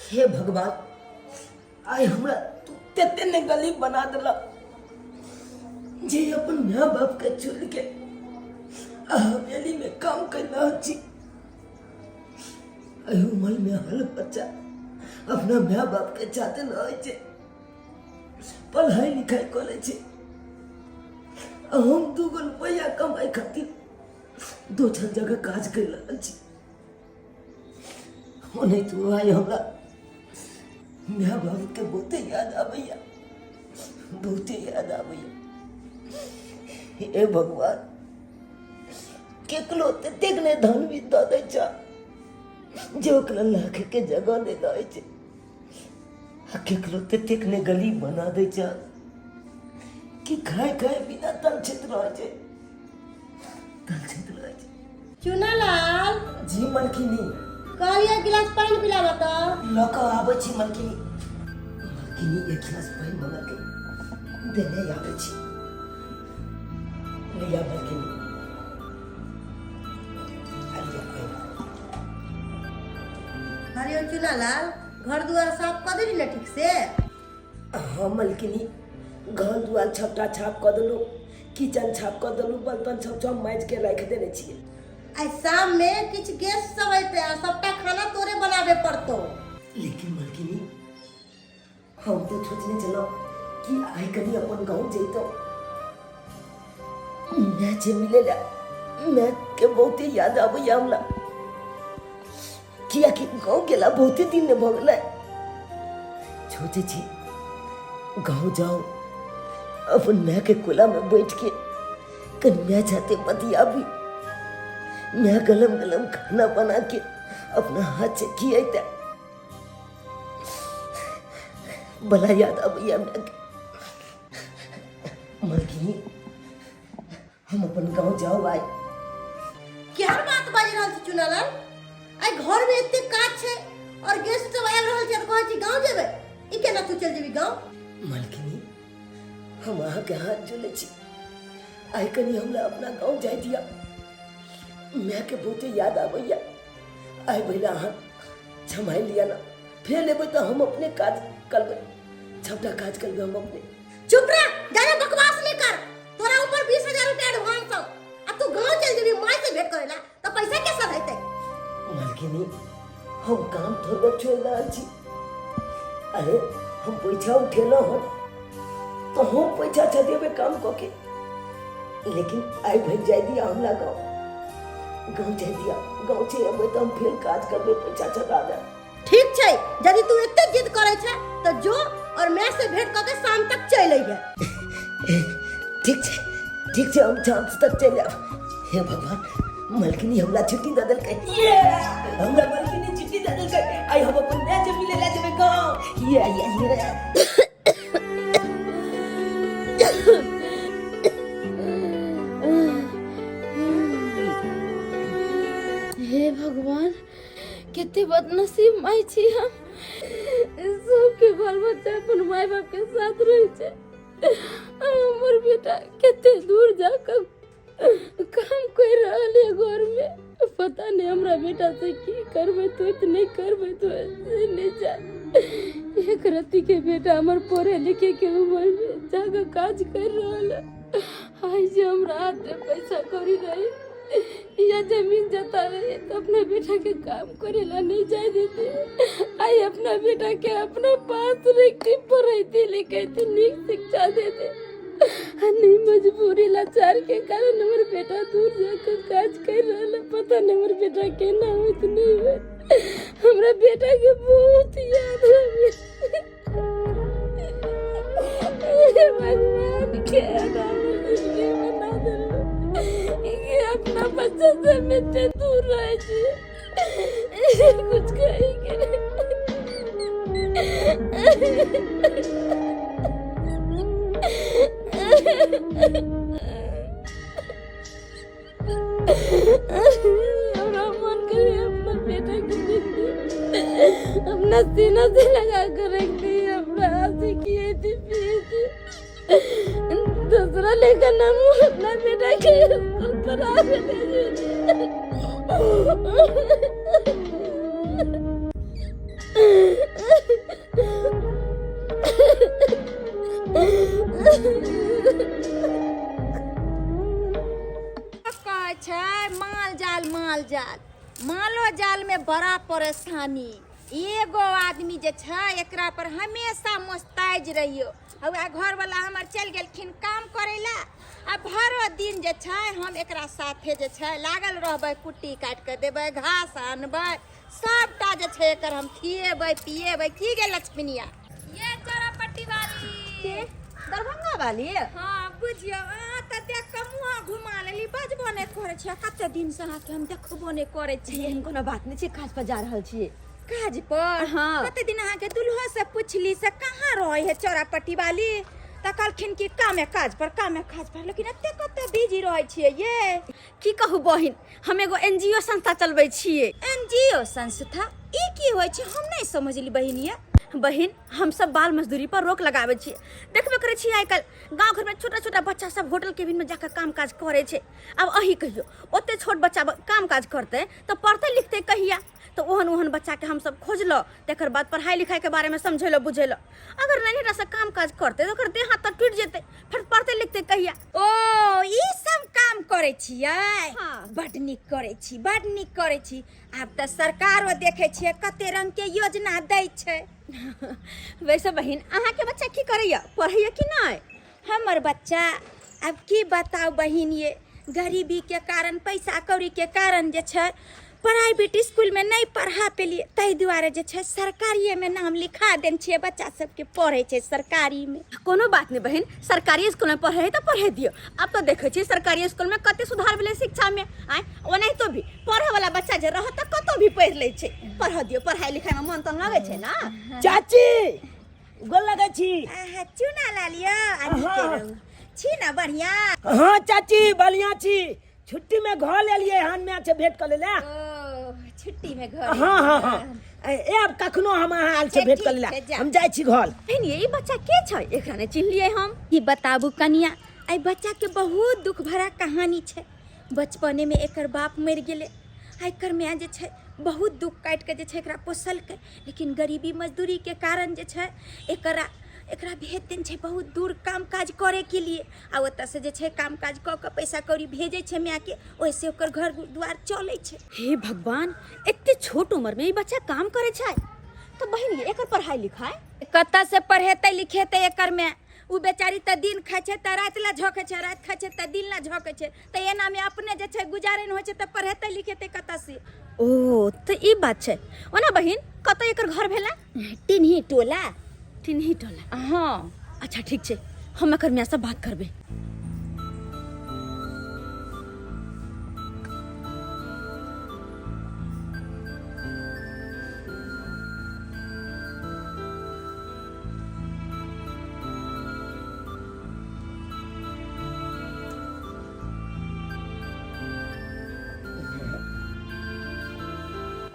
हे भगवान, आइ हमरा तू तते ने गरीब बना देलक जे अपन माय बाप के छोड़ के आ हवेली में काम कर रहल छी। एहि उम्र में हर बच्चा अपना माय बाप के चाहते रहै छै, पढ़ाई लिखाई करै छै, आ हम दूगो रुपैआ कमाइ खातिर दोसर जगह काज कर रहल छी। ओनाहितो आइ हमरा माय बाबूके बहुते याद आबैया, बहुते याद आबैया। हे भगवान, केकरो ततेक नहि धन भी दऽ दै छ जे ओकरा राखैके जगह नहि रहै छै, आ केकरो ततेक नहि गरीब बना दै छ कि खाय खाय बिना तलछैत रहै छै, तलछैत रहै छै। चुनालाल। जी मलकिनी। कहलियै गिलास पानि पिलाबऽ तऽ। लऽ कऽ आबै छी मलकिनी। मलकिनी एक गिलास पानि मंगलकै, देने आबै छी। लिया मलकिनी, आ लिया पानि। कहलियै चुनालाल, घर दुआर साफ कऽ देली ने ठीक से? हाँ मलकिनी, घर दुआर छपटा छाप कऽ देलहुँ, किचन छाप कऽ देलहुँ, बर्तन सब सब माजि के राखि देने छियै। आइ शाम में किछु गेस्ट सब अयतै आ सबटा खाना तोरे बनाबे पड़तौ। लेकिन मलकिनी, हम तऽ सोचने छलहुँ कि आइ कनि अपन गाँव जैतहुँ, माय जे मिले ला, माय के बहुते याद आबैया हमरा, कियाकि गाँव गेला बहुते दिन ने भऽ गेलै। सोचै छी गाँव जाउ, अपन मायके कोलामे बैठ के कनि माय साथे बतियाबी, माय गलम गलम खाना बना के अपना हाथ से खियैते। बड़ा याद आबैया मायके। मलकिनी, हम अपन गाँव जाउ आइ। केहन बात बाजि रहल छी चुनालाल? आइ घर में एते काज छै और गेस्ट सब आबि रहल छै, कहै छी गाँव जेबै, ई केना तू चलि जेबी गाँव? मलकिनी, हम अहाँके हाथ जोड़ै छी, आइ कनि हमरा अपना गाँव जाय दिअ, मायके बहुते याद आबैया। आइ भैया अहाँ सम्हारि लिअ ने, फेर एबै तऽ हम अपने काज करबै, सबटा काज करबै हम अपने। चुप रह, ज्यादा बकवास नहीं कर। तोरा ऊपर 20,000 रुपया एडवांस हौ आ तू गांव चल जेबी माय से भेंट करेला त पैसा के सधैतै? मलकिनी, हम काम थोड़बे छोड़ि रहल छी। अरे हम पैसा उठेलहुँ हन तऽ हम पैसा छदेबै काम कऽ के, लेकिन आइ भरि जाय दिअ हमरा गाँव, गाँव जाय दिअ। गाँव से अबै तऽ हम फेर काज करबै, पैसा छदा देब। ठीक छै, यदि तू एते जिद करै छै तऽ जो और माय से भेंट कऽ के शाम तक चलि अइहे। ठीक छै, ठीक छै, हम शाम तक चलि आयब। हे भगवान, मलकिनी हमरा छुट्टी दऽ देलकै। हमरा मलकिनी छुट्टी दऽ देलकै, आइ हम अपन माय से मिले ला जेबै गाँव। ये ये ये। हे भगवान, कते बदनसीब माय छी हम। सबके बाल बच्चा अपन माय बाप के साथ रहे छै, हमर बेटा कते दूर जाकर काम कर रहल है घर में। पता नहीं हमरा बेटा से की करबै तो नहीं करबै तो से नहीं जान। एक रत्ती के बेटा हमर पढ़े लिखे के उम्र में जाकर काज कर रहल है। आइ जे हमरा हाथ में पैसा कौड़ी रही या जमीन जता रही तो अपना बेटा के काम करे ला नहीं जाए देते। आई अपना बेटा के अपना पास रखती, पढ़ती लिखती, नीक शिक्षा देते। आ नहीं मजबूरी लाचार के कारण हमर बेटा दूर जाकर काज कर रहा है। पता नहीं हमर बेटा केना होत नहीं होत। हमरा बेटा के बहुत याद आवे। भगवान के जिंदगी बना देलू कि अपना बच्चा से एते दूर रहे छी, कुछ कही के नहीं। हमरा मन करे अपना बेटा के देख दी, अपना सीना से लगा कर रख दी, अपना हाथ से किए थी पिए थी, दूसरा लेकर नाम अपना बेटा के स्कूल पर आ गए। जाल। मालो जाल में बड़ा परेशानी। एगो आदमी जे छै एकरा पर हमेशा मोस्ताइज रहियो। आ वएह घरवाला हमर चलि गेलखिन काम करै ला, आ भरो दिन जे छै हम एकरा साथे जे छै लागल रहबै, कुट्टी काटि कऽ देबै, घास आनबै, सबटा जे छै एकर हम खिएबै पिएबै। की गे लक्ष्मीनिया? ये चौरापट्टी वाली के दरभंगा वाली? हाँ बुझियौ, अहाँ तऽ देख कऽ मुँह घुमा लेली, बजबो नहि करै छियै। कते दिनसँ अहाँके हम देखबो नहि करै छी। एहन कोनो बात नहि छै, काज पर जा रहल छियै। काज पर? हाँ। कते दिन अहाँके दुल्हो से पुछली से कहाँ रहै है चौरापट्टी वाली, तऽ कहलखिन कि कामे काज पर, कामे काज पर। लेकिन एते कते बिजी रहै छियै ये? की कहू बहिन, हम एगो एनजीओ संस्था चलबै छियै। एनजीओ संस्था ई की होइ छै, हम नहि समझली बहिन ये। बहिन, हम सब बाल मजदूरी पर रोक लगाबै छियै। देखबे करै छियै आइ काल्हि गाँव घरमे छोटा छोटा बच्चा सब होटल केबिन में जाकर काम काज करै छै। आब अही कहियौ, ओते छोट बच्चा काम काज करतै तऽ पढ़तै लिखतै कहिया? तऽ ओहन ओहन बच्चाके हमसब खोजलहुँ, तकर बाद पढ़ाइ लिखाइके बारेमे समझेलहुँ बुझेलहुँ। अगर नन्हेटा से काम काज करतै तऽ ओकर देह हाथ तऽ टूटि जेतै, फेर पढ़तै लिखतै कहिया? ओ ई सब काम करै छियै? हाँ। बड नीक करै छी, बड नीक करै छी। आब तऽ सरकारो देखै छियै कते रंग के योजना दै छै। वैसे बहिन, अहाँके बच्चा की करैया, पढ़ैया कि नहि? हमर बच्चा आब की बताउ बहिन ये, गरीबी के कारण, पैसा कौड़ी के कारण जे छै प्राइवेट स्कूल में नहीं पढ़ा पेलिए, ताहि दुआरे जे छै सरकारिये में नाम लिखा देने छियै, बच्चा सबके पढ़ै छै सरकारी में। कोनो बात नहीं बहिन, सरकारी स्कूल में पढ़े है तो पढ़े दियो। अब तो देखे छियै सरकारी स्कूल में कते सुधार भेलै शिक्षा में। आँय, ओनाहितो भी पढ़े वाला बच्चा जे रहत तऽ कतौ भी पढ़ि लै छै। पढ़ दियो, पढ़ाई लिखाई में मन तऽ लगै छै ना। चाची, गोर लगै छी। आहा, चूना ला लियो आ नीके रहू। छी ना बढ़िया? हाँ चाची, बढ़िया छी। छुट्टी में घर एलियै हन, माय से भेंट कर ले। ओ छुट्टी में घर? हाँ हाँ हाँ, ए अब कखनो हम अहाँ आयल से भेंट कर ले। हम जाइ छी घर। बहिन, ई बच्चा के छै? एकरा नहि चिन्हलियै हम। ई बताबू कनिया, एहि बच्चा के बहुत दुख भरा कहानी छै। बचपने में एकर बाप मरि गेलै, आ एकर माय जे छै बहुत दुख काटि के जे छै एकरा पोसलकै, लेकिन गरीबी मजदूरी के कारण जे छै एकरा एकरा भेज देने छै बहुत दूर काम काज करे के लिए, आ ओतऽ से जे छै काम काज कऽ कऽ पैसा कौड़ी भेजै छै मायके, ओहिसँ ओकर घर दुआर चलै छै। हे भगवान, एते छोट उम्र में ई बच्चा काम करे छै? तऽ बहिन, एकर पढ़ाई लिखाई कतऽ से पढ़ेतै लिखेतै एकर माय? ओ बेचारी तऽ दिन खाइ छै तऽ राति ला झोकै छै, राति खाइ छै तऽ दिन ला झोकै छै, तऽ एनामे अपने जे छै गुजारे नहि होइ छै, तऽ पढ़ेतै लिखेतै कतऽ से? ओ तऽ ई बात छै। ओना बहिन, कतऽ एकर घर भेलै? टिन्ही टोला। टिन्ही टोला? हाँ। अच्छा ठीक छै, हम एकर माय से बात करबै।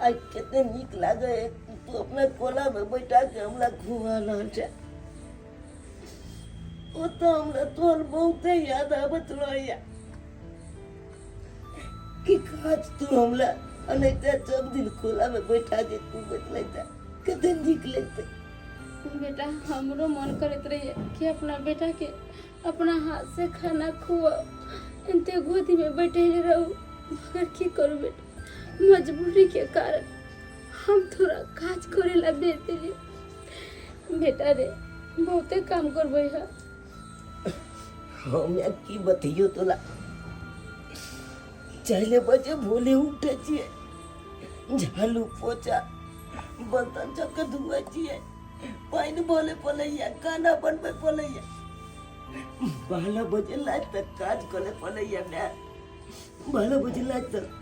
आइ कते नीक लागे है, तू अपना कोला में बैठा के हमरा घुमा रहल छै। ओ तऽ हमरा तोहर बहुते याद आबत रहैया कि काज तू हमरा अनैते सब दिन कोला में बैठा के घुमैत रहता, कते नीक लगतै। बेटा, हमरो मन करैत रहिए कि अपना बेटा के अपना हाथ से खाना खुआ, एते गोदी में बैठे रहू, मगर की करू बेटा, मजबूरी के कारण हम थोड़ा काज करे ला भेज दिली। बेटा रे, बहुते काम करबै है। हम या की बतैयो तोला, 4 बजे भोले उठे छियै, झाड़ू पोछा बर्तन सबके धुए छियै, पानि भरे पड़ैया, खाना बनबै पड़ैया, 12 बजे राति तक काज करे पड़ैया माय। 12 बजे राति तक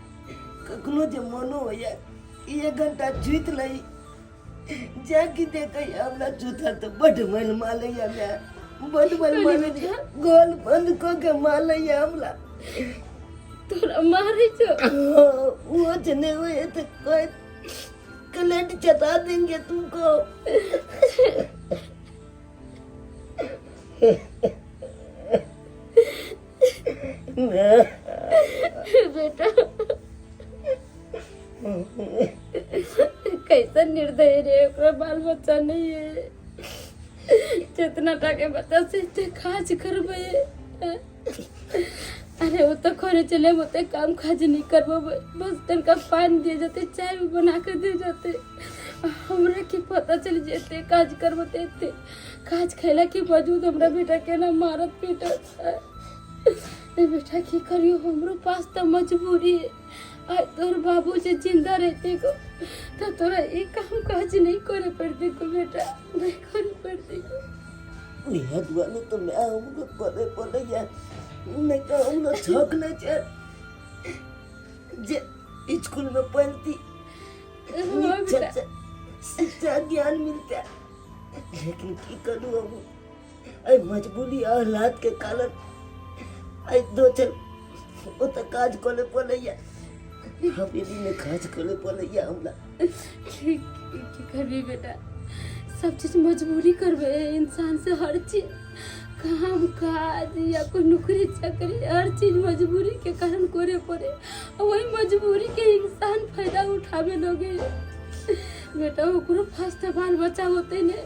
कखनो जे मनो होइया 1 घंटा सुति लै, जाकि देखैया हमरा जूता तऽ बड मैल मारैया माय, बड मैल मारैया, गोल बंद कऽ के मारैया हमरा। तोरा मारै छौ? हाँ, वो जे नहीं हुए तो कोई कलेट चटा देंगे तुमको। बेटा, कैसा निर्दयी रे, ओकरा बाल बच्चा नहीं है, जितना टाके बच्चा से इतने काज करबे। अरे वो तो खोरे चले हम ओते काम काज नहीं करबे, बस तनका पानी दे जाते, चाय भी बना के दे जाते। हमरा के पता चल जेते काज करबते एते काज खैला के बावजूद हमरा बेटा के ना मारत पीटत। नहीं बेटा की करियो, हमरो पास तो मजबूरी है। आज तोर बाबू जे जिंदा रहते को तो तोरा एक काम काज नहीं करे पड़ते को बेटा, नहीं करे पड़ते को। इहे दुआरे तो मैं हमरो करे पड़ैया, नहीं तो हमरो छक नहीं छै जे स्कूल में पढ़ती हाँ बेटा। शिक्षा ज्ञान मिलता, लेकिन की करूँ हम एहि मजबूरी आ हालात के कारण आइ दोसर ओतऽ काज करे पड़ैया, हवेली में काज करे पड़ैया हमरा। की की करबी बेटा, सब चीज मजबूरी करबे इंसान से, हर चीज काम काज या कोई नौकरी चाकरी हर चीज मजबूरी के कारण करे पड़े, और वही मजबूरी के इंसान फायदा उठावे लगे बेटा। ओकरो पास तो बाल बच्चा होते ने,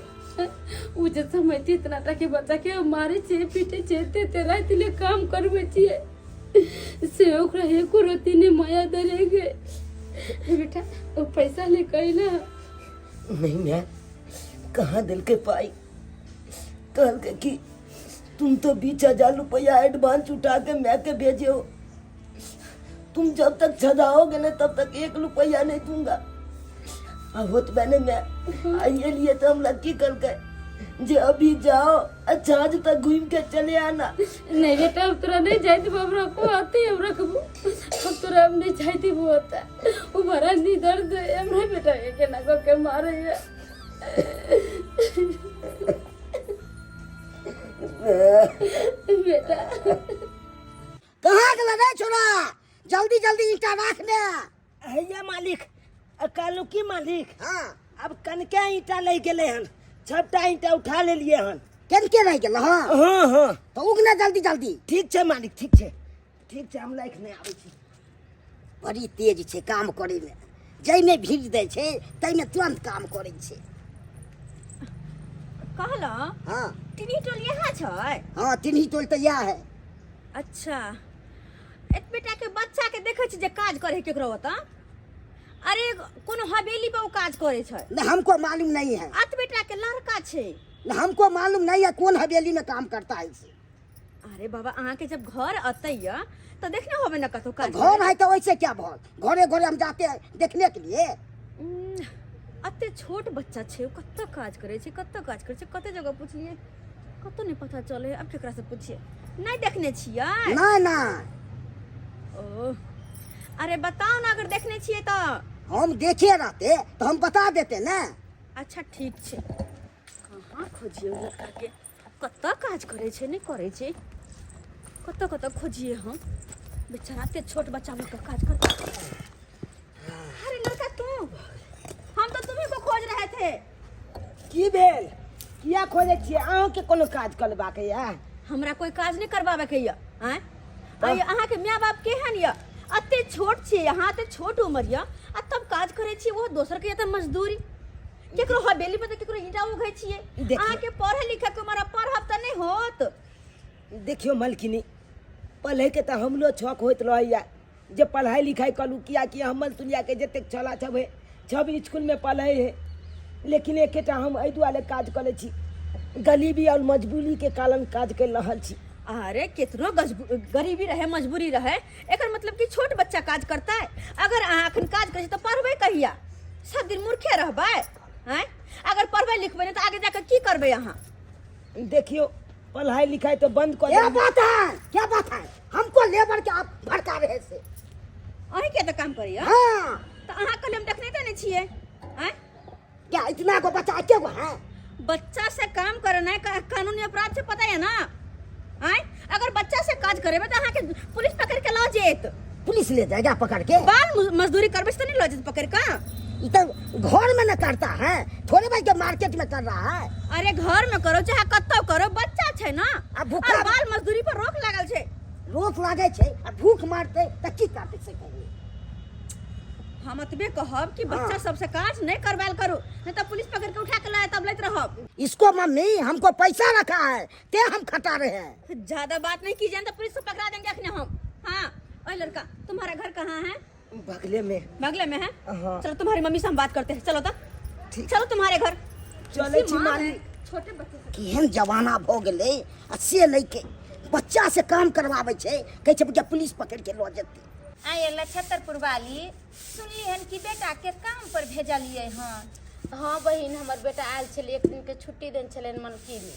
उ जे समझती इतना टा के बच्चा के मारे छे पीटे छे ते ते राति ले काम करबे छिए, से ओकरा एको रोटी ने माया दरेगे बेटा। वो पैसा ले कैला नहीं, मैं कहाँ दिल के पाई, कहल के कि तुम तो 20,000 रुपया एडवांस उठा के मैं के भेजे हो, तुम जब तक सजाओगे ना तब तक 1 रुपया नहीं दूंगा। अब होत मैंने मैं आइए लिए तो हम लड़की कर गए जे अभी जाओ अच्छा आज तक घूम के चले आना। नहीं बेटा अब तोरा नहीं जाए देबो, अब रखो आते हम रखबो, अब तोरा अब नहीं जाए देबो होता वो बड़ा नी दर्द है हमरा बेटा के केना को के मारे है बेटा। कहाँ गेल रे छोरा, जल्दी जल्दी ईंटा राख दे। हैया मालिक, कहलू की मालिक? हाँ। अब कनके ईंटा ले गेले हन, सबटा ईंटा उठा लेलिए हन। कनके रह गेल? हाँ हाँ हाँ। तो उगना जल्दी जल्दी। ठीक छै मालिक, ठीक छै, ठीक छै, हम लाइक नहीं आबै छी। बड़ी तेज छै काम करे में, जाहिमे भीड़ दै छै ताहिमे तुरंत काम करै छै। कहलहुँ हाँ। तिन्ही टोल यहाँ छै? हाँ तिन्ही टोल तऽ इएह है। अच्छा, एक बेटा के बच्चा के देखै छी जे काज करे केकरो ओतऽ, अरे कोनो हवेली पर ओ काज करे छै। न हमको मालूम नहीं है। अत बेटा के लड़का छै। न हमको मालूम नहीं है कौन हवेली में काम करता है इसे। अरे बाबा अहाँ के जब घर अतैया तो देखने होबे न कतौ काज। घर है तो वैसे क्या भल, घरे घरे हम जाते हैं देखने के लिए। अते छोट बच्चा छै, ओ कतऽ काज करे छै, कतऽ काज करे छै, कते जगह पुछलिए कतौ नहीं पता चले। अब केकरा से पुछिए, नहीं देखने छियै? ना ना। ओ अरे बताओ ना, अगर देखने छियै तो। हम देखे रहते तो हम बता देते ना। अच्छा ठीक छै। कहाँ खोजिए लड़का के, कतऽ काज करे छै नहीं करे छै, कतऽ कतऽ खोजिए हम, बेचारा एते छोट बच्चा लऽ कऽ काज कर। अरे लड़का तू, हम तो तुम्ही को खोज रहे थे। की भेल, किया खोजै छियै? अहाँके कोनो काज करबाक यऽ? हमरा कोई काज नहीं करबाबे के यऽ। आँय आइ अहाँके माय बाप केहन यऽ, एते छोट छियै अहाँ, एते छोट उम्र यऽ आ तब काज करै छियै, ओहो दोसर के यऽ तऽ मजदूरी, केकरो हवेली पर तऽ केकरो ईंटा उघै छियै। देखियौ। अहाँके पढ़े लिखे के उम्र, पढ़ब तऽ नहि होत। देखियौ मलकिनी, पढ़ैके तऽ हमरो शौक होइत रहैया जे पढ़ाइ लिखाइ करू, कियाकि हमर दुनियाके जतेक छौड़ा सब है सब इसकुलमे पढ़ै है, लेकिन एकेटा हम एहि दुआरे काज करै छी, गरीबी आओर मजबूरीके कारण काज करि रहल छी। अरे केतनो गरीबी रहे मजबूरी रहे, एकर मतलब कि छोट बच्चा काज करता है। अगर अहाँ अखन काज करै छी तऽ पढ़बै कहिया? सब दिन मूर्खे रहबै? आँय अगर पढ़बै लिखबै नहि तऽ आगे जाके की करबै अहाँ? देखियौ पढ़ाई लिखाई तो बंद कर क्या देलियै। बात है, क्या बात है, हमको लेबर के आप भड़का रहे से। अहीं के तऽ काम करैया? हाँ। तऽ अहाँ कहलियै हम देखने तऽ नहि छियै। आँय क्या इतना को बच्चा के गो है? बच्चा से काम करना है कानूनी अपराध से, पता है ना? आँय अगर बच्चा से काज करेबै तऽ अहाँके पुलिस पकड़ के लऽ जेत। पुलिस ले जाएगा पकड़ के? बाल मजदूरी करबै से तऽ नहीं लऽ जेत पकड़ के। ई तो घर में न करता है, थोड़े भाई के मार्केट में कर रहा है। अरे घर में करो चाहे कतौ करो, बच्चा छै ना। आ भूखा आ बाल मजदूरी पर रोक लागल छै। रोक लागे छै आ भूख मारते त की करते से कहू। हम एतबे कहब कि बच्चा सबसे काज नहीं करवायल करू, नहीं तो पुलिस पकड़ के उठा के लाए तब लैत रहब। इसको मम्मी हमको पैसा रखा है ते हम खटा रहे हैं। ज्यादा बात नहीं कीजिए तो पुलिस को पकड़ा देंगे अखने हम। हाँ ओए लड़का, तुम्हारा घर कहाँ है? बगले में। बगले में है? हाँ। चलो तुम्हारी मम्मी से हम बात करते हैं, चलो तो ठीक। चलो तुम्हारे घर चले छी मालिक। छोटे बच्चे से केहन जमाना भऽ गेलै आ से लैके बच्चा से काम करवाबै छै, कहै छै बुझा पुलिस पकड़ि के लऽ जेतै। आये लछतरपुर वाली, सुनली हन कि बेटा के काम पर भेजलिए हन। हाँ बहिन, हमर बेटा आयल छलै, एक दिनके छुट्टी देने छलनि मनकीमे।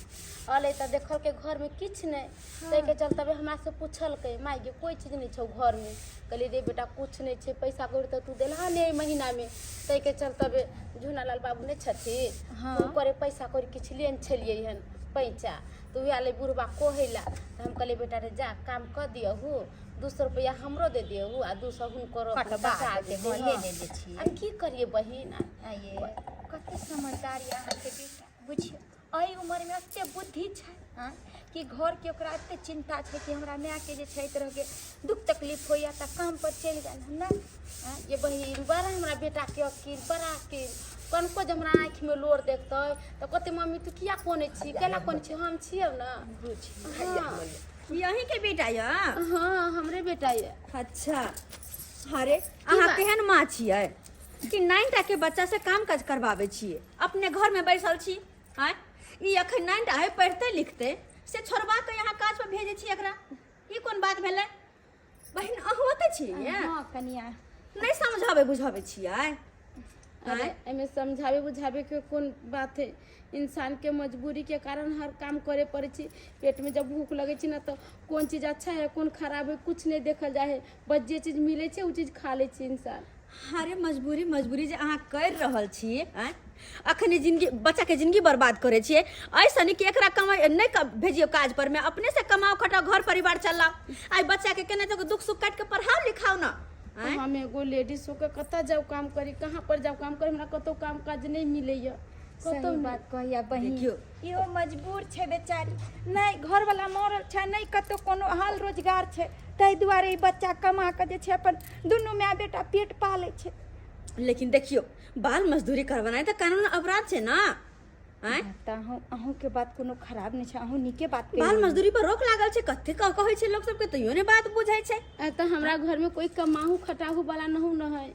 अलै तऽ देखलकै घरमे किछु नहि। ताहिके चलते हमरासँ पुछलकै, माय गे कोइ चीज नहि छौ घरमे? कहलियै रे बेटा किछु नहि छै, पैसा कौड़ी तऽ तू देलहा नहि एहि महीनामे। ताहिके चलते झुनालाल बाबू नहि छथिन, हुनकरे पैसा कौड़ी किछु लेने छलियै हन पैसा, तऽ उएह लै बुढ़बा कहै लए। तऽ हम कहलियै बेटा रे जा काम कऽ दियहु, 200 रुपैआ हमरो दे दियहु आ 200 हुनकरो कटबा बचा देतै, देतै। हँ, ले लेने छियै। आब की करियै बहिन? आये कते समझदार यऽ अहाँके बेटा, बुझियौ एहि उमरमे एते बुद्धि छै आँय कि घरके ओकरा एते चिन्ता छै कि हमरा मायके जे छै एहि तरहके दुख तकलीफ होइए तऽ काम पर चलि गेल हन ने आँय। ये बहिन बड़ा हमरा बेटाके अकील, बड़ा अकील। कनको जे हमरा आँखिमे लोर देखतै तऽ कहतै मम्मी तू किया कोनै छी, केला कोनै छी, हम छियौ ने। बुझियौ। हँ। ई अहीं के बेटा यऽ? हँ, हमरे बेटा यऽ। अच्छा, अरे अहाँ बात? केहन माँ छियै कि 9 टा के बच्चा से काम काज करबाबै छियै, अपने घर में बैसल छी? आँय, ई अखन 9 टा है, पढ़ते लिखते से छोड़बा के यहाँ काज पर भेजै छी एकरा, ई कोन बात भेलै? बहिन अहूँ ओतै छियै? हँ कनिया। नहि समझाबै बुझाबै छियै? अरे एहिमे समझावे बुझावे के कोन बात है? इंसान के मजबूरी के कारण हर काम करे पड़े छै। पेट में जब भूख लगे छै ने तऽ कोन चीज अच्छा है कोन खराब है कुछ नहीं देखल जाए है, बस जे चीज मिले छै ओ चीज खा ले छै इंसान। अरे मजबूरी मजबूरी जे अहाँ करि रहल छी, आँय अखन ई जिंदगी बच्चा के जिंदगी बर्बाद करै छियै। ऐसा नहीं कि एकरा कमाइ नहि भेजियौ काज पर में, अपने से कमाओ खटाओ घर परिवार चलाओ। आइ बच्चा के केना तो दुख सुख काटि के पढ़ाओ लिखाओ ना। आँय? हम एगो लेडीज होके कतऽ जाउ काम करी, कहाँ पर जाउ काम करी? हमरा कतौ काम काज नहीं मिलैया कतौ सही नहि। बात कहिया बहिन। देखियौ। इहो मजबूर छै बेचारी, नहि घरवला मरल छै, नहि कतौ कोनो हाल रोजगार छै, ताहि दुआरे ई बच्चा कमा कऽ जे छै अपन दुनू माय बेटा पेट पालै छै। लेकिन देखियौ, बाल मजदूरी करवानाइ तऽ कानून अपराध छै ना। आँय? तऽ अहूँके बात कोनो खराब नहि छै, अहूँ नीके बात कहि बाल रहल छी। मजदूरी पर रोक लागल छै, कते कहै छै लोक सबके, तैयो नहि बात बुझै छै। तऽ हमरा घरमे कोई कमाहू खटाहू वाला नहू न है।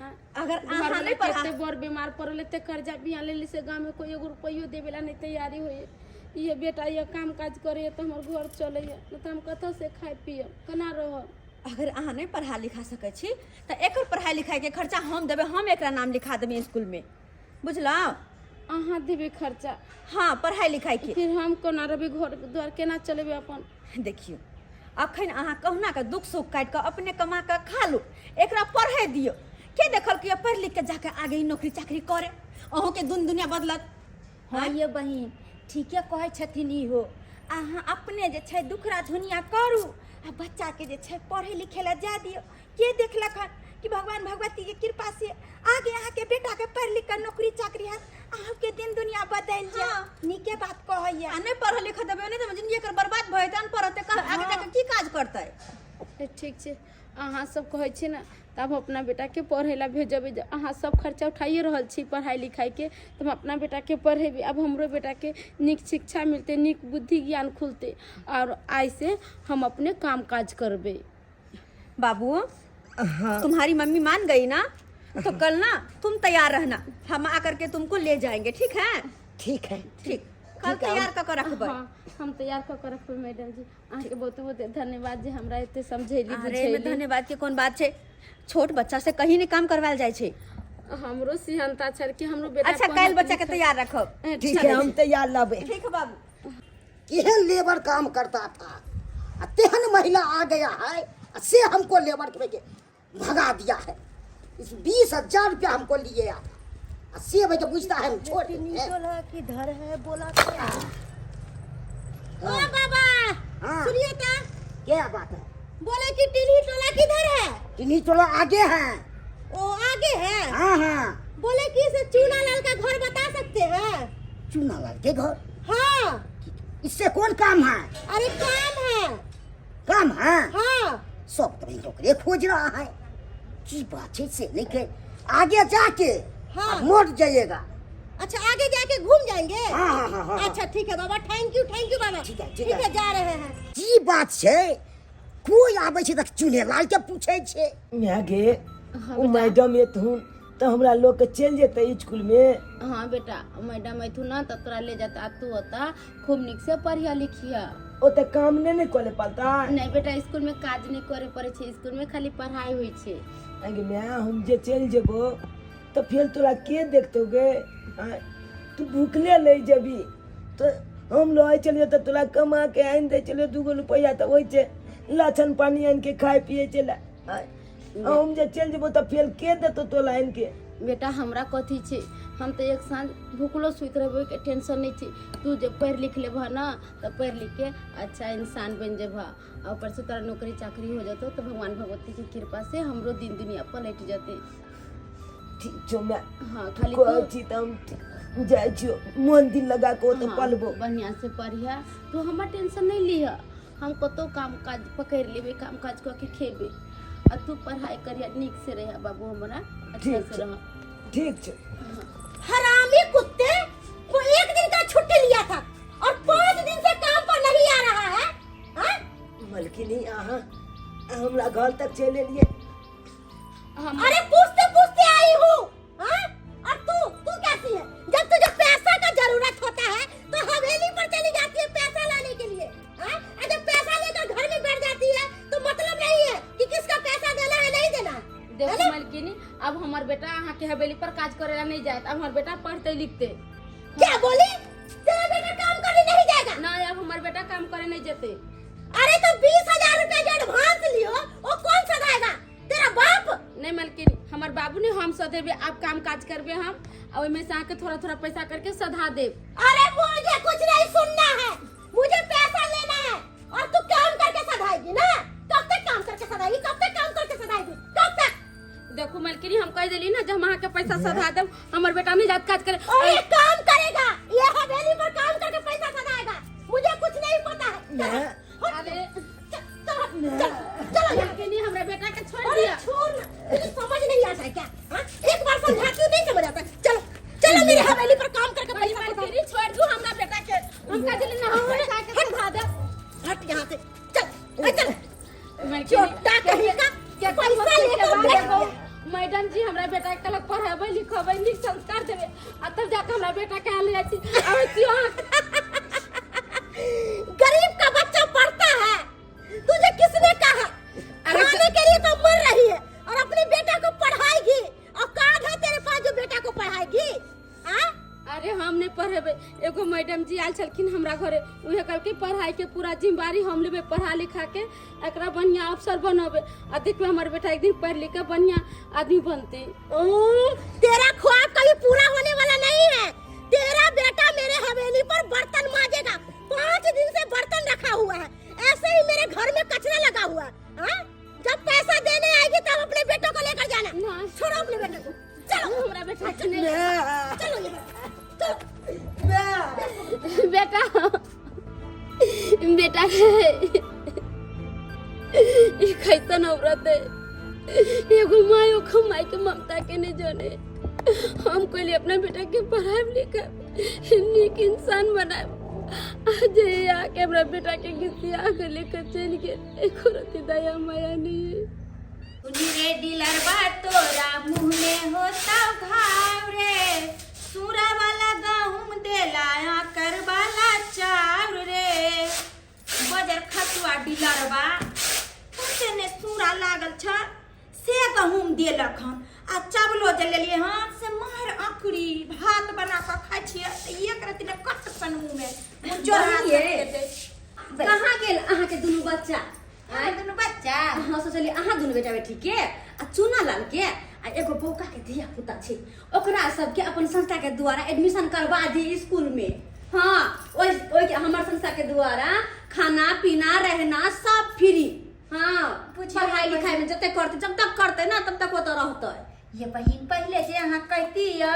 हाँ, अगर घर अहाँ वाला नहि पढ़ा कते बड़ बीमार पड़ल, एते कर्जा बिया लेली से गाँव में कोई एगो रुपैयो देवे ला नहीं तैयारी होइए। ये बेटा ये काम काज करैए तऽ हमर घर चलैए, नहीं तऽ हम कतऽ से खाय पियब, केना रहब? अगर अहाँ नहि पढ़ा लिखा सकै छी तऽ एकर पढ़ाई लिखाई के खर्चा हम देबै, हम एकरा नाम लिखा देबै स्कूल में, बुझलहुँ? अहाँ देबै खर्चा? हाँ, पढ़ाई लिखाई के। फिर हम कोना रहबै, घर द्वार केना चलेबै अपन? देखियौ, अखन अहाँ कहुना कऽ दुख सुख काटि कऽ अपने कमा कऽ खा लू, एकरा पढ़े दियौ। के देखल कि पढ़ि लिख के जाके आगे ई नौकरी चाकरी करे, अहूँके दुन दुनिया बदलत। हँ ये बहिन, ठीके कहै छथिन इहो। अहाँ अपने जे छै दुखरा धुनिया करू आ बच्चाके जे छै पढ़ै लिखै लए जाय दियौ। के देखलक हन कि भगवान भगवतीके कृपा से आगे अहाँके बेटाके पढ़ि लिख कऽ नौकरी चाकरी हैत, अहूँके दिन दुनिया बदलि जायत। नीके बात कहैया। आ नहि पढ़ल लिखल देबै नहि तऽ जिंदगी एकर बर्बाद भऽ जेतै। अनपढ़ रहतै, आगे जाके की काज करतै? ठीक छै, अहाँ सब कहै छी ने तऽ हम अपना बेटाके पढ़ै लए भेजबै। जे अहाँ सब खर्चा उठाइए रहल छी पढ़ाइ लिखाइके, तऽ हम अपना बेटाके पढ़ेबै। आब हमरो बेटाके नीक शिक्षा मिलतै, नीक बुद्धि ज्ञान खुलतै आओर आइसँ हम अपने काम काज करबै। बाबू, तुम्हारी मम्मी मान गई ना? तो कल ना तुम तैयार रहना, हम आकर के तुमको ले जाएंगे, ठीक है? ठीक है। ठीक, कल ठीक है, तैयार कर रखबै। हाँ, हम तैयार कऽ के रखबै। मैडम जी, अहाँके बहुत बहुत धन्यवाद जे हमरा एते समझैली अरे एहिमे बुझैली। धन्यवाद के कोन बात छै? छोट बच्चा से कहीं नहीं काम करवायल जाइ छै। हमरो सिहनता छल कि हमरो बेटा अच्छा, काल्हि बच्चा के तैयार रखब। ठीक है, हम तैयार लबे। ठीक है बाबू। केहन लेबर काम करता था आ तेहन महिला आ गया है आ से हमको लेबर के के भगा दिया है। इस 20,000 रुपया हमको लिए आता आ से भाई बुझता है हम छोड़ देते हैं। किधर है बोला क्या? ओ बाबा। हाँ। सुनिए तो। क्या बात है? बोले कि टिन्ही टोला किधर है? टिन्ही टोला आगे है। ओ आगे है? हाँ हाँ। बोले कि से चूना लाल का घर बता सकते हैं? चूना लाल के घर? हाँ। इससे कौन काम है? अरे काम है। काम है? हाँ। सब तो भाई ओकरे खोज रहा है, की बात है से नहीं के आगे जाके हाँ। मोड़ जाइएगा। अच्छा आगे जाके घूम जाएंगे। हाँ, हाँ, हाँ, हाँ। अच्छा ठीक है बाबा, thank you, thank you बाबा। ठीक है, ठीक ठीक है। है, जा रहे हैं। की बात छै, कोई आबै छै तऽ चुनेलाल के पूछै छै। माय गे, ओ मैडम एथुन तऽ हमरा लोग के चलि जेतै स्कूल में। हाँ बेटा, मैडम अथु ना तऽ तोरा ले जाता, तू ओता खूब नीक से पढ़िया लिखिया। ओते काम नहि ने करे पड़ता? नहीं बेटा, स्कूल में काज नहीं करे पड़े छै, स्कूल में खाली पढ़ाई होइ छै। अगे माय, हम जे चलि जेबो तऽ फेर तोरा के देखतौ गे? आँय, तू भूखले ले जेबी तऽ हम लऽ चलियो तऽ तोरा कमा के आनि दै छलियो 2 गो रुपैआ, तऽ ओहि छै लछन पानी आनि के खाय पिए छलै। आँय, हम जे चलि जेबो तऽ फेर के देतौ तोरा आनि के? बेटा, हमरा कथी छै, हम तऽ एक साँझ भूखलो सुति रहबै, ओहिके टेंशन नहि छै। तू जे पढ़ि लिख लेबह ना तऽ पढ़ि लिख के अच्छा इंसान बनि जेबह, आ ऊपर से तोरा नौकरी चाकरी हो जेतौ तऽ भगवान भगवती के कृपा से हमरो दिन दुनिया पलटि जेतै। ठीक छौ माय। हाँ, खाली कहै तू छी तऽ हम जाइ छियौ, मन दिल लगा कऽ ओतऽ हाँ, पलबो। बढ़िआँ से पढ़िह तू, हमर टेंशन नहि लिह। हम कतहु काम काज पकड़ि लेबै, काम काज कऽ के खेबै, आ तू पढ़ाइ करिह, नीक से रह बाबू, हमरा अच्छा ठीक से छै। रह। ठीक छै। हरामी कुत्ते, वो एक दिन का छुट्टी लिया था और 5 दिन से काम पर नहीं आ रहा है, हाँ? मलकिनी, अहाँ हमरा घर तक चलि एलियै? हम अरे पूछते पूछते आई हूँ, हाँ? और तू तू कैसी है? जब तुझे पैसा का जरूरत होता है तो हवेली पर चली जाती है पैसा लाने के लिए, हाँ? और जब पैसा लेकर घर में बैठ जाती है तो मतलब नहीं है कि किसका पैसा देना है, नहीं देना है। देखो मलकिनी, अब हमर बेटा अहाँ के हवेली पर काज करे ला नहीं जायत। अब हमर बेटा पढ़ते लिखते। क्या बोली? तेरा बेटा काम करने नहीं जाएगा? नहीं, अब हमर बेटा काम करे नहीं जेते। अरे तो 20,000 रुपया जो एडवांस लियो, वो कौन सधाएगा? तेरा बाप? नहीं मलकिनी, हमर बाबू ने, हम सधेबे। आप काम काज करबे हम आ ओहिमे से अहाँके थोड़ा थोड़ा पैसा करके सधा देब। अरे मुझे कुछ नहीं सुनना है, मुझे पैसा लेना है और तू काम करके सधाएगी ना? कब तक काम करके सधाएगी? कब तक काम करके सधाएगी? कब तक? देखू मलकिनी, हम कह देली ना, जब हम अहाँके पैसा सधा देब, हमर बेटा नहीं जात काज करे। और ये काम करेगा, ये हवेली पर काम करके पैसा सधाएगा। मुझे कुछ नहीं पता है। चलो, हट, अरे चल, चल, चल, चलो यहाँ। मलकिनी, हमरा बेटा के छोड़ अरे दिया। छोड़ ना, तुझे समझ नहीं आता है क्या, हाँ? एक बार समझाती हूँ नहीं समझ आता। चलो चलो, मेरे हवेली पर काम करके पैसा सधाओ। मलकिनी, छोड़ दू हमरा बेटा के। हम कह देली ना, हम पैसा के सधा देब। हट यहाँ से, चल ए, चल। मलकिनी, चोटा कहीं का, पैसा लेकर बैठ गया। मैडम जी हमरा बेटा के कहलक पढ़ेबै लिखबै, नीक संस्कार देबै, आ तब जाके हमरा बेटा के ले जाइ छी। आबै छी अहाँ। गरीब का बच्चा पढ़ता है, तुझे किसने कहा? अरे खाने के लिए तो मर रही है और अपने बेटा को पढ़ाएगी? औकात है तेरे पास जो बेटा को पढ़ाएगी, हाँ? अरे हम नहीं पढ़ेबै। एगो मैडम जी आयल छलखिन हमरा घरे, उहे कहलकै पढ़ाई के पूरा जिम्मेवारी हम लेबै, पढ़ा लिखा के एकरा बढ़िया अफसर बनबै, आ देखबै हमर बेटा एक दिन पढ़ लिख के बढ़िया आदमी बनतै। ओ, तेरा ख्वाब कभी पूरा होने वाला नहीं है। तेरा बेटा मेरे हवेली पर बर्तन मांजेगा। 5 दिन से बर्तन रखा हुआ है, ऐसे ही मेरे घर में कचरा लगा हुआ है, हाँ? जब पैसा देने आएगी तब अपने बेटों को लेकर जाना। ना। छोड़ो अपने बेटे को, चलो। हमरा बेटा के नहीं। चलो यहाँ, चलो। बेटा, बेटा रे, ई कैसन औरत है? एगो माय ओखो माय के ममता के नहीं जाने। हम कहली अपना बेटा के पढ़ाएब लिखाएब, नीक इंसान बनाएब, आज ये आके हमरा बेटा के घिसिया के लेकर चलि गेल। एको रति दया माया नहीं है। सुनी रे डीलरबा, तोरा मुंह में होता घाव रे, सूरा वाला गहूम देला, आकर वाला चाउर रे। बजर खसुआ डीलरबा, ओते ने सूरा लागल छ से गहूम देलक हन, आ चावलो जे लेलियै हन से मार अकरी भात बना कऽ खाइ छियै तऽ एक रति ने कट सन मुँह में मुँह जोड़ा बहिन, कहाँ गेल अहाँके दुनू बच्चा? आइ दुनू बच्चा। हाँ, सोचलियै अहाँ दुनू बेटा बेटी के आ चूना लाल के आ एगो बौका के धिया पुता छै, ओकरा सबके अपन संस्था के द्वारा एडमिशन करवा दी स्कूल में। हाँ, ओहि ओहि हमर संस्था के द्वारा खाना पीना रहना सब फ्री। हाँ, बुझियौ। पढ़ाई लिखाई में जते करते, जब तक करते ना, तब तक ओतऽ रहतै। ये बहिन, पहिले जे अहाँ कहतियै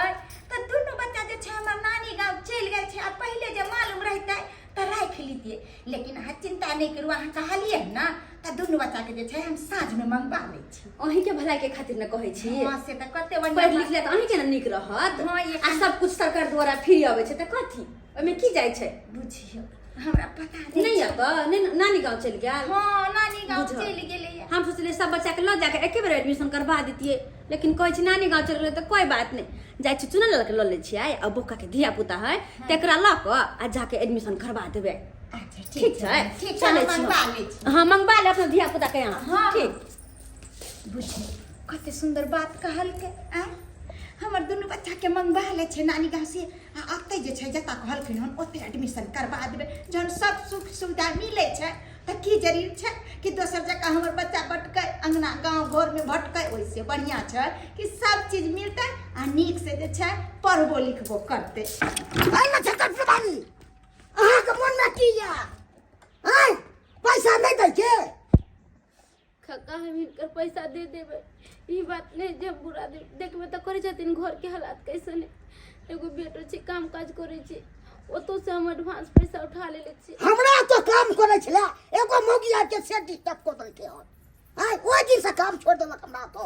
तऽ दुनू बच्चा जे छै हमर नानी गाँव चलि गेल छै, आ पहिले जे मालूम रहितै तऽ राखि लितियै, लेकिन अहाँ चिंता नहि करू। अहाँ कहलियै ने तऽ तऽ दुनू बच्चा के जे छै हम साँझ में मंगवा लै छी। अहीं के भलाई के खातिर ने कहै छी। हँ, से तऽ कते बढ़िआँ पढ़ि लिख ले तऽ अहीं के ने नीक रहत। हँ, ये आ सब कुछ सरकार द्वारा फ्री अबै छै तऽ कथी ओहिमे की जाइ छै? बुझियौ, हमरा पता नहि नहि यऽ तऽ नहि, नानी गाँव चलि गेल। हँ, नानी गाँव बुझल। चलि गेलैया। हम सोचलियै सब बच्चा के लऽ जाके एके बेर एडमिशन करबा दितियै, लेकिन कहै छै नानी गाँव चलि गेलै तऽ कोइ बात नहि। जाइ छी चुनल के लऽ लै छियै आ बौका के धिया पुता है तेकरा लऽ कऽ आ जाके एडमिशन करबा देबै। अच्छा। ठीक छै। ठीक छै। चलै हम छी। मंगवा लै छी। हँ, मंगवा ले अपना धिया पुता के यहाँ। हँ। ठीक। बुझी कते सुन्दर बात कहलकै। आँय, हमर दुनू बच्चाके मंगवा लै छै नानी गाँव से आ ओतहि जे छै जतऽ कहलखिन हन ओतहि एडमिशन करबा देबै। जहन सब सुख सुविधा मिलै छै तऽ की जरूरी छै कि दोसर जगह हमर बच्चा भटकै, अङ्गना गाँव घरमे भटकै? ओहिसँ बढ़िआँ छै कि सब चीज मिलतै आ नीकसँ जे छै पढ़बो लिखबो करतै। अरे नक्षत्र प्रधानी, अहाँके मोनमे की यऽ? आँय, पैसा नहि दै के? काका, हम हिनकर पैसा दे देबै, ई बात नहि जे हम बुरा देब। देखबै तऽ करै छथिन घरके हालात कैसन है। एगो बेटो छै, काम काज करै छै, ओतौ से हम एडवांस पैसा उठा लेले छी। हमरा तो काम करै छलै एगो मौगी आबि के से डिस्टर्ब कऽ देलकै हन। आँय, ओहि दिनसँ काम छोड़ि देलक हमरा तो।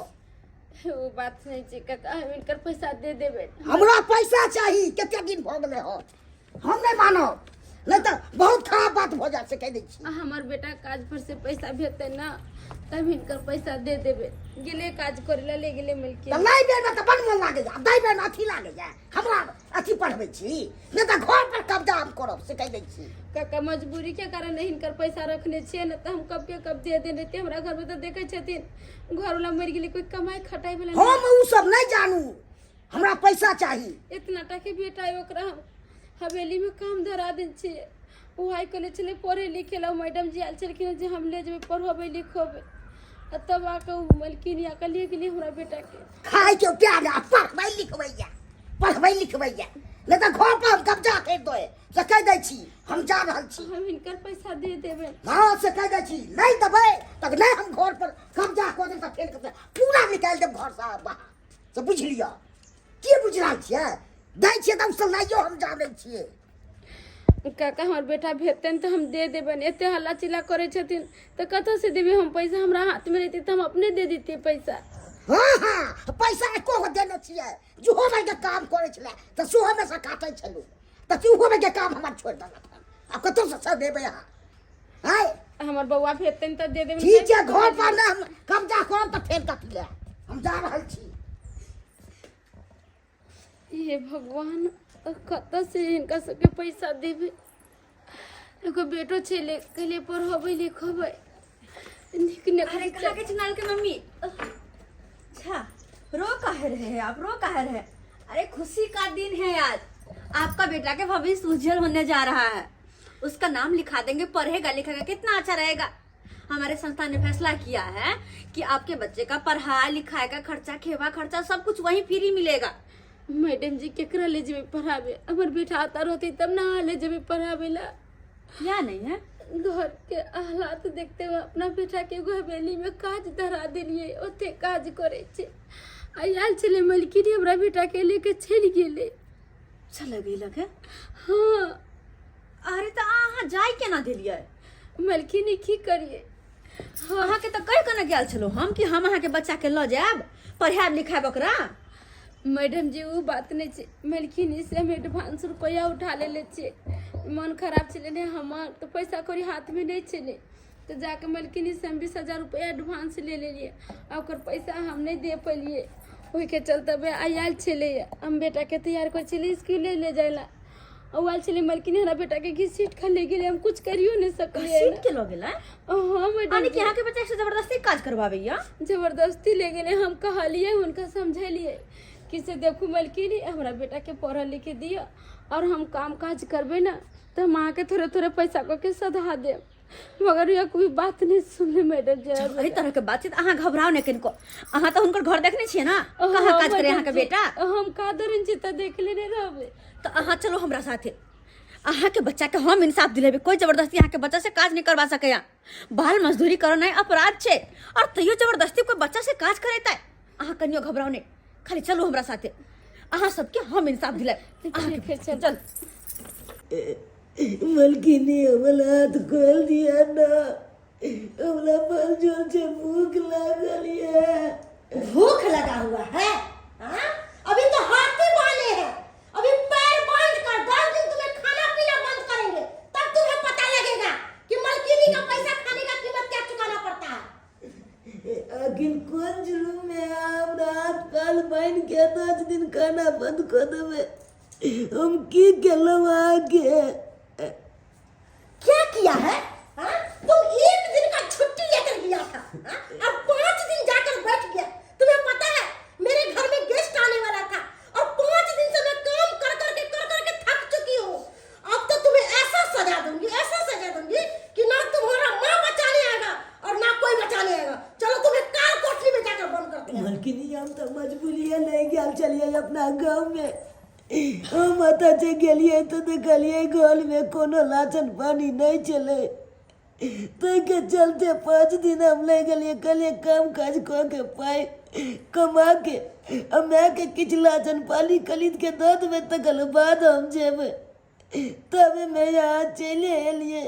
ओ बात नहि छै काका, हम हिनकर पैसा दे देबै। हमरा पैसा चाही, कते दिन भऽ गेलै हन। हम नहि मानब, नहि तऽ बहुत खराब बात भऽ जायत, से कहि दै छी। आ हमर बेटा काज पर से पैसा भेजतै ने तब हिनकर पैसा दे देबै। गेलै काज करे ला, ले गेलै मिलके। तऽ नहि बेरमे तऽ बड़ मोन लागैया, दै बेरमे अथी लागैया। हमरा अथी पढ़बै छी, नहि तऽ घर पर कब्जा हम करब, से कहि दै छी। काका, मजबूरी के कारण हिनकर पैसा रखने छियै, ने तऽ हम कब के कब दे देने रहितियै। हमरा घर में तऽ देखै छथिन, घर वाला मरि गेलै, कोई कमाई खटाई वाला हम ओ सब नहि जानू, हमरा पैसा चाही। इतना टा के बेटा है, ओकरा हम हवेली में काम धरा देने छियै। ओ आइ कहले छलै पढ़े लिखे ला, मैडम जी आयल छलखिन जे हम ले जेबै पढ़ेबै लिखेबै, आ तब आके ओ मलकिन आके ले गेली हमरा बेटा के। खाय के प्यार आ पढ़बै लिखबैया, पढ़बै लिखबैया, नहि तऽ घर पर हम कब्जा करि दे, से कहि दै छी। हम जा रहल छी। हम हिनकर पैसा दे देबै। हँ, से कहि दै छी, नहि देबै तऽ नहि हम घर पर कब्जा कऽ देब तऽ फेर कब्जा पूरा निकालि देब घरसँ बाहर, से बुझि लिअ। की बुझि रहल छियै? दै छियै तऽ उसब नहियो, हम जानै छियै। काका, हमर बेटा भेजतनि तऽ हम दे देबनि। एते हल्ला चिल्ला करै छथिन तऽ कतऽ से देबै हम पैसा? हमरा हाथमे रहितै तऽ हम अपने दे दितियै पैसा। हँ हँ, पैसा एको गो देने छियै? जुहो के काम करै छलै तऽ सेहोमे से काटै छलहुँ, तऽ सेहोमे के काम हमर छोड़ि देलक हन। आब कतऽसँ से देबै अहाँ? आँय, हमर बौआ भेजतनि तऽ दे देबनि। ठीक छै, घर पर नहि हम कब्जा करब तऽ फेर कथी लए। हम जा रहल छी। हे भगवान, कतऽ से हिनका सबके पैसा देबै? एगो बेटो छै, ले कहलियै पढ़ेबै लिखेबै नीक अरे नौकरी। कहाँ के चुनाल के मम्मी? अच्छा, रो काहे रहे हैं आप? रो काहे रहे? अरे, खुशी का दिन है आज। आपका बेटा के भविष्य उज्जवल होने जा रहा है। उसका नाम लिखा देंगे, पढ़ेगा लिखेगा, कितना अच्छा रहेगा। हमारे संस्था ने फैसला किया है कि आपके बच्चे का पढ़ाई लिखाई का खर्चा, खेवा खर्चा, सब कुछ वहीं फ्री मिलेगा। मैडम जी, केकरा ले जेबै पढ़ाबे? हमर बेटा आता रहतै तब ना अहाँ ले जेबै पढ़ाबे ला। या नहीं है? घर के हालात देखते हुए अपना बेटा के एगो हवेली में काज धरा देलियै, ओते काज करै छै। आ आयल छलै मलकिनी, हमरा बेटा के लेके चलि गेलै। चल गेलक है? हँ। अरे, तऽ अहाँ जाय केना देलियै? मलकिनी, की करियै? अहाँके तऽ कहि केना गेल छलहुँ हम कि हम अहाँके बच्चाके लऽ जायब, पढ़ायब लिखायब ओकरा। मैडम जी, ओ बात नहि छै। मलकिनी से हम एडवांस रुपैआ उठा लेले छियै। मन खराब छलै ने हमर, तऽ पैसा कौड़ी हाथमे नहि छलै, तऽ जाके मलकिनी से हम 20,000 रुपैआ एडवांस ले लेलियै आ ओकर पैसा हम नहि दे पेलियै। ओहिके चलते बे आयल छलै। हम बेटाके तैयार करै छलियै इसकुले ले जाय ला, ओ आयल छलै मलकिनी, हमरा बेटाके घिसीट कऽ ले गेलै। हम कुछ करियो नहि सकलियै। घसीट के लऽ गेलै? हँ मैडम। यानी कि जी। अहाँके बच्चा से जबरदस्ती काज करवाबैया? जबरदस्ती ले गेलै। हम कहलियै, हुनका समझेलियै कि से देखू मलकिनी, हमरा बेटाके पढ़ऽ लिखे दिअ और हम काम काज करबै ने तऽ हम अहाँके थोड़े थोड़े पैसा कऽ के सधा देब, मगर यह कोई बात नहीं सुनले मैडम जी। चलू, एहि तरह के बातचीत, अहाँ घबराउ नहि कनिको। अहाँ तऽ हुनकर घर देखने छियै ने, कहाँ काज करे अहाँके बेटा? हम का दरन छी तऽ देखले नहि रहबै। तऽ अहाँ चलू हमरा साथे, अहाँके बच्चाके हम इंसाफ दिलेबै। कोई जबरदस्ती अहाँके बच्चा से काज नहि करवा सकैया। बाल मजदूरी करनाइ अपराध छै और तैयो जबरदस्ती कोई बच्चा से काज करेतै? अहाँ कनियो घबराउ नहि, खाली चलू हमरा साथे, अहाँ सबके हम इंसाफ दिलायब। अहाँके ठीक है, चल। चल। मलकिनी, हमर हाथ खोल दिया ना। हमरा बड़ जोर से भूख लागल ये। भूख लगा हुआ है, हाँ? अभी तो हाथी बांधे हैं, अभी पैर बांध कर 10 दिन तुम्हें खाना पीना बंद करेंगे, तब तुम्हें पता लगेगा कि मलकिनी का पैसा खाने का कीमत क्या चुकाना पड़ता है। आखिर कोन जुलुम में हमरा हाथ पाल बान्हि के 10 दिन खाना बंद कऽ देबै? हम की केलहुँ अहाँके? क्या किया है, हाँ? तुम एक दिन का छुट्टी लेकर गया था, हाँ? अब 5 दिन जाकर बैठ गया। तुम्हें पता है, मेरे घर में गेस्ट आने वाला था और 5 दिन से मैं काम कर करके कर करके थक चुकी हूँ। अब तो तुम्हें ऐसा सजा दूंगी, ऐसा सजा दूंगी कि ना तुम्हारा माँ बचाने आएगा और ना कोई बचाने आएगा। चलो, तुम्हें काल कोठरी में जाकर बंद करते हैं। मलकिनी, हम तऽ मजबूरिये नहि गेल छलियै अपना गाँवमे। हम ओतऽ जे गेलियै तऽ देखलियै घरमे कोनो राशन पानी नहि छलै। ताहिके चलते 5 दिन हम नहि गेलियै। कहलियै, काम काज कऽ के पाइ कमा के आ मायके किछु राशन पानी खरीद के दऽ देबै, तकर बाद हम जेबै। तबे मैं यहाँ चलि एलियै।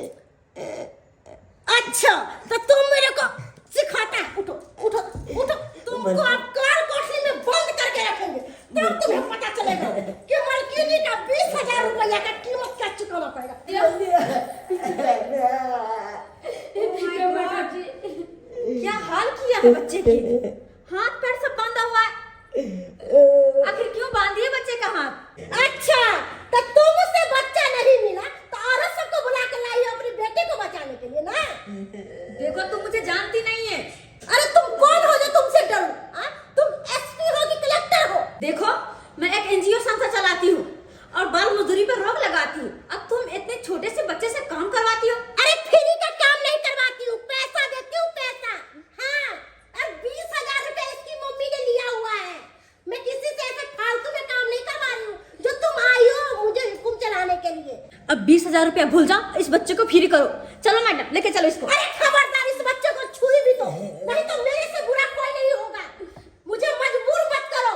अच्छा, तो तुम मेरे को सिखाता है? उठो, उठो, उठो। तुमको अब काल कोठरी में बंद करके रखेंगे, तब तुम्हें पता चलेगा कि मलकिनी का 20,000 रुपया का कीमत क्या चुकाना पड़ेगा। क्या हाल किया है बच्चे की! हाथ पैर सब बांधा हुआ है। आखिर क्यों बांधी है बच्चे का हाथ? अच्छा, तो तुमसे बच्चा नहीं मिला तो औरत सबको बुला कर लाई हो अपने बेटे को बचाने के लिए ना? देखो, तुम मुझे जानती नहीं है। अरे, तुम कौन हो जो तुमसे डरूं, हाँ? तुम एसपी हो कि कलेक्टर हो? देखो, मैं एक एनजीओ संस्था चलाती हूँ और बाल मजदूरी पर रोक लगाती हूँ और तुम इतने छोटे से बच्चे से काम करवाती हो। अरे, फ्री का काम नहीं करवाती हूँ, पैसा देती हूँ, पैसा। हाँ, और 20,000 रुपए इसकी मम्मी ने लिया हुआ है। मैं किसी से ऐसे फालतू में काम नहीं करवा रही हूँ जो तुम आई हो मुझे हुकुम चलाने के लिए। अब 20,000 रुपया भूल जाओ, इस बच्चे को फ्री करो। चलो मैडम, लेके चलो इसको। अरे खबरदार, इस बच्चे को छुई भी तो, नहीं तो मेरे से बुरा कोई नहीं होगा। मुझे मजबूर मत करो,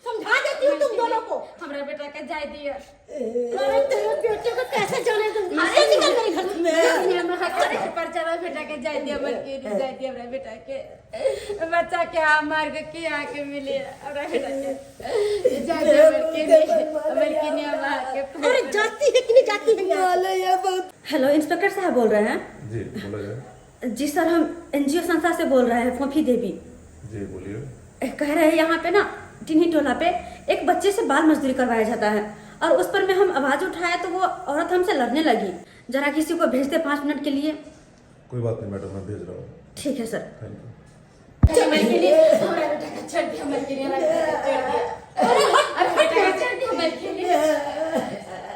समझा देती हूँ तुम दोनों को। हमरा बेटा के जाय दिअ। अरे, तेरे बेटे को कैसे जाने दूंगी? अरे, निकल मेरे घर से। हमरा बेटा के जाय दिअ बल्कि जाय दिअ। हमरा बेटा के बच्चा के आ मार के की आके मिली? हमरा बेटा के जाय दिअ बल्कि बल्कि नहीं मार के। अरे, जाती है कि नहीं जाती है यहाँ से? हेलो, इंस्पेक्टर साहब बोल रहे हैं? जी, बोला जाए। जी सर, हम एनजीओ संस्था से बोल रहे हैं, फोफी देवी। जी, बोलिए। कह रहे हैं, यहाँ पे ना टिन्ही टोला पे एक बच्चे से बाल मजदूरी करवाया जाता है और उस पर में हम आवाज उठाए तो वो औरत हमसे लड़ने लगी। जरा किसी को भेज दे 5 मिनट के लिए। कोई बात नहीं मैडम, मैं भेज रहा हूँ। ठीक है सर। Thank you. बल्कि हमरा बेटा के छोड़ दिअ बल्कि हमरा बेटा के छोड़ दिअ। अरे, बेटा के छोड़ दिअ बल्कि।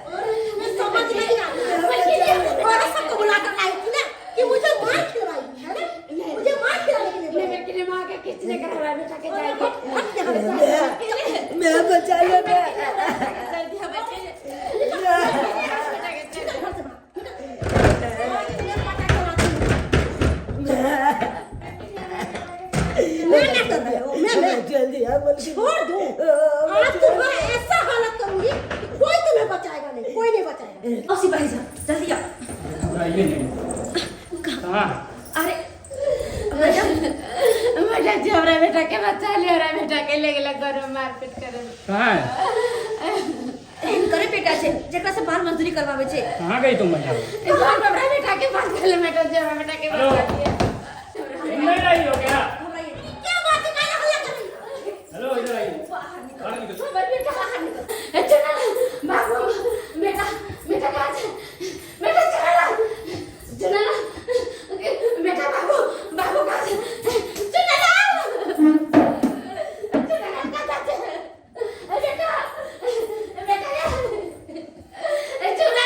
तुम्हें समझ नहीं आता। औरत सबको बुला कर लाई थी ना कि मुझे मार खिलवाएगी, है ना? मुझे मार खिलाने के लिए नहीं बल्कि माँ के किचने कर हमरा बेटा के जाय दिअ। हट यहाँ से। मैं बचा ले मैं। जाय दिअ बल्कि। निकल घर से बाहर, निकल। तुम्हें पता चलाती हूँ। मैं क्या कर रहे हो? मैं जल्दी आ बल्कि। छोड़ दूं? आज तुम्हारा ऐसा हालत करूंगी कि कोई तुम्हें बचाएगा नहीं, कोई नहीं बचाएगा। ओ सिपाही साहब, जल्दी आओ। घबराइए नहीं, कहाँ? अरे मैडम। मैडम जी, हमरा बेटा के बचा ले। हमरा बेटा के ले गेल घर में मारपीट करे। कहाँ है? हिनकरे बेटा छै, जेकरा से बाल मजदूरी करवावे छै। कहाँ गई तुम महिला? घर में हमरा बेटा के बात कर ले। मैडम जी, हमरा बेटा के हेलो। बचा लिया। सुन नहीं रही हो क्या? क्या बात है? काहे हल्ला कर रही हो? हेलो, इधर आइए, बाहर निकलो। हमर बेटा बाहर निकल। ए, चला बाबू, बेटा, बेटा कहाँ छै? बेटा, चला चला बेटा, बाबू, बाबू कहाँ छै? चला चला, कहाँ छै? ए, बेटा, बेटा रे, ए, चला।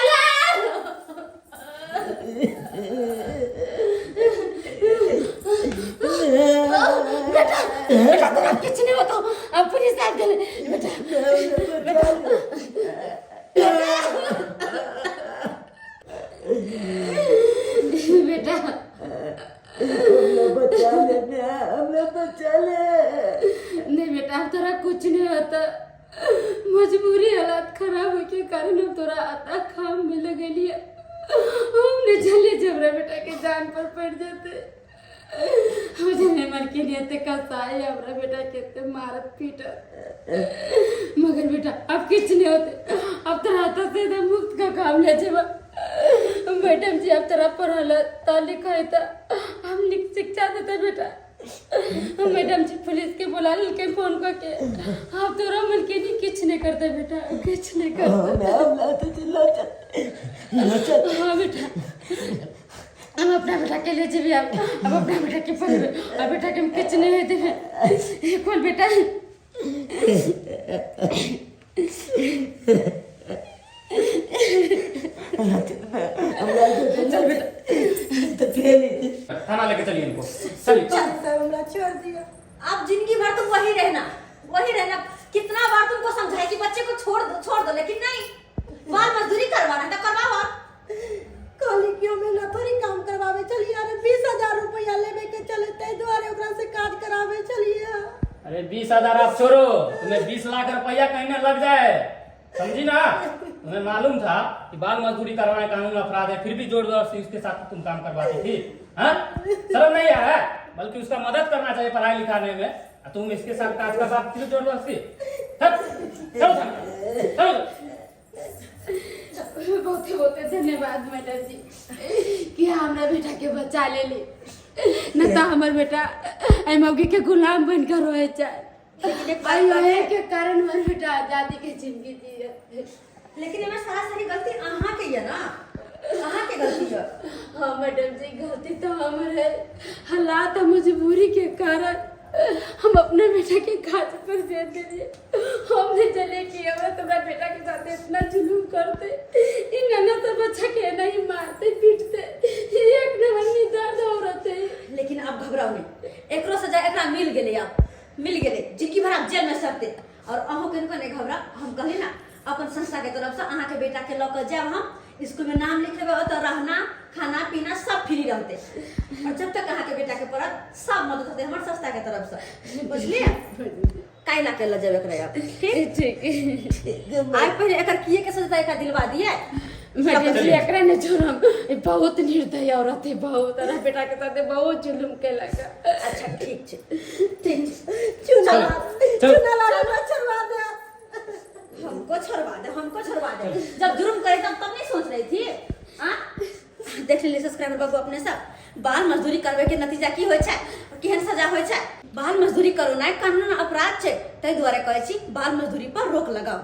बेटा, बेटा, तोरा किछु नहीं होतो। अब पुलिस आबि गेलै बेटा। बेटा, बेटा। हमरा बचा ले मैं, हमरा बचा ले। नहीं बेटा, अब तोरा कुछ नहीं होता। मजबूरी, हालात खराब होए के कारण हम तोरा आता काम में लगेलिए। हम नहीं चले जे हमरा बेटा के जान पर पड़ जेते। हम जने मलकिनी एते कसाई हमरा बेटा के एते मारत पीटत, मगर बेटा अब किछ नहीं होते, अब तोरा हाथ से एकदम मुक्त का काम ले जेबा। मैडम जी अब तोरा पढ़ल त लिखै त हम निक शिक्षा देते बेटा। मैडम जी पुलिस के बुला लेलकै फोन कऽ के, अब तोरा मलकिनी किछ नहीं करते बेटा, किछ नहीं करते। मैम लाते चल ला चल ला चल। हाँ बेटा हम अपना बेटा के ले जेबी, अब अपना बेटा के पढ़बे, अब बेटा के हम किछ नहीं होय देबे। खोल बेटा। चल बेटा तो फेल थाना लेके चलिए इनको, चलिए। हमरा छोड़ दिया। अब जिंदगी भर तुम वही रहना, वही रहना। कितना बार तुमको समझाए कि बच्चे को छोड़ दो, छोड़ दो, लेकिन नहीं, बाल मजदूरी करवाना है तो करवाओ। और कहली कि हमें ना थोड़ी काम करवावे चलिए, अरे 20,000 रुपया लेवे के चले ताहि दुआरे ओकरा से काज करावे चलिए। अरे 20,000 आप छोड़ो, तुम्हें 20 लाख रुपया कहीं ना लग जाए, समझी ना? तुम्हें मालूम था कि बाल मजदूरी करवाना कानून अपराध है, फिर भी जोर जबरदस्ती उसके साथ तुम काम करवाती थी। हाँ, शर्म नहीं आया? बल्कि उसका मदद करना चाहिए पढ़ाई लिखाने में, और तुम इसके साथ काज करवाती थी जोर जबरदस्ती। चलो चलो। बहुत बहुत धन्यवाद मैडम जी कि हमरा बेटा के बचा ले ली, न तो हमर बेटा एहि मौगी के गुलाम बनकर रहे चाहे। आई के कारण हमर बेटा आजादी के जिंदगी जिए। लेकिन एमे सरासरी गलती अहाँ के ये ना, अहाँ के गलती है। हाँ मैडम जी गलती तो हमर है, हालात मजबूरी के कारण हम अपने बेटा के काज पर दे दिए। हम नहीं चले कि हमरा तुम्हारा बेटा के साथ इतना जुलूम करते, इन नन्हा सा बच्चा के नहीं मारते पीटते, एक नंबर में दर्द औरत है। लेकिन अब घबराओ नहीं, एकरो सजा एकरा मिल गेलै, अब मिल गेलै, जिंदगी भर आप जेल में सड़ते। और अहूँ कनिको नहीं घबरा, हम कहली ना अपन संस्था के तरफ से अहाँ के बेटा के लऽ के जायब, हम स्कूल में नाम लिखेबै, ओतऽ रहना खाना पीना सब फ्री रहते, और जब तक अहाँ के बेटा के पढ़त सब मदद होते हमर संस्था के तरफ से, बुझलिए? काल्हि के लऽ जेबै एकरा अब, ठीक? ठीक। आइ पहिले एकर किए के सजा एकरा दिलवा दिए। मैडम जी एकरा नहीं छोड़म, ई बहुत निर्दयी औरत है, बहुत हमरा बेटा के साथ बहुत जुलुम केलक। अच्छा ठीक छै, ठीक छै। चुना चलो। चुना लाल हमरा छोड़वा दे। हमको छोड़वा दे, हमको छोड़वा दे। जब जुर्म करे तब तब नहीं सोच रही थी। हाँ देख लेली सब्सक्राइबर बाबू अपने सब, बाल मजदूरी करवे के नतीजा की होय छै, केहन सजा होय छै। बाल मजदूरी करोनाइ कानून अपराध छै, ताहि दुआरे कहै छी बाल मजदूरी पर रोक लगाओ।